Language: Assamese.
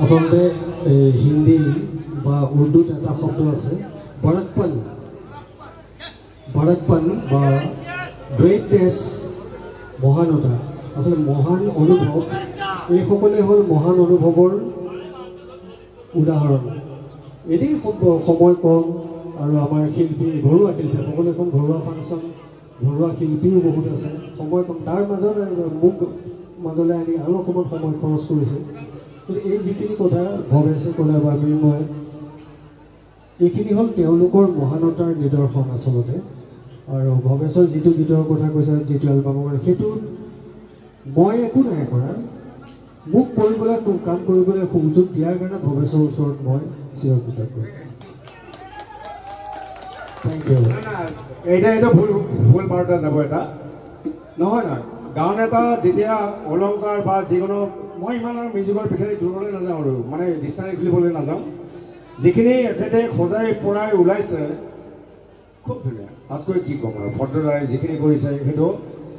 আচলতে এই হিন্দী বা উৰ্দুত এটা শব্দ আছে, বড়কপন। বড়কপন বা গ্ৰেটনেছ, মহানতা। আচলতে মহান অনুভৱ, এইসকলে হ'ল মহান অনুভৱৰ উদাহৰণ। এনেই সময় কম আৰু আমাৰ শিল্পী, ঘৰুৱা শিল্পী সকলো, এখন ঘৰুৱা ফাংচন, ঘৰুৱা শিল্পীও বহুত আছে, সময় কম, তাৰ মাজত মোক মাজলৈ আনি আৰু অকণমান সময় খৰচ কৰিছে। কিন্তু এই যিখিনি কথা ভৱেশে ক'লে বা মৃন্ময়ে, এইখিনি হ'ল তেওঁলোকৰ মহানতাৰ নিদৰ্শন আচলতে। আৰু ভৱেশৰ যিটো গীতৰ কথা কৈছে, যিটো এলবামৰ, সেইটো মই একো নাই কৰা, মোক কৰিবলৈ, কাম কৰিবলৈ সুযোগ দিয়াৰ কাৰণে ভৱেশৰ ওচৰত মই চিৰকৃতজ্ঞ। Thank you. এতিয়া ভুল বাৰ্তা যাব এটা। নহয় নহয়, গান এটা যেতিয়া অলংকাৰ বা যিকোনো, মই ইমান আৰু মিউজিকৰ বিষয়ে দূৰলৈ নাযাওঁ আৰু মানে ডিক্সনাৰী খুলিবলৈ নাযাওঁ, যিখিনি এখেতে সজাই পৰাই ওলাইছে খুব ধুনীয়া, তাতকৈ কি ক'ম আৰু। ভদ্ৰদাই যিখিনি কৰিছে সেইটো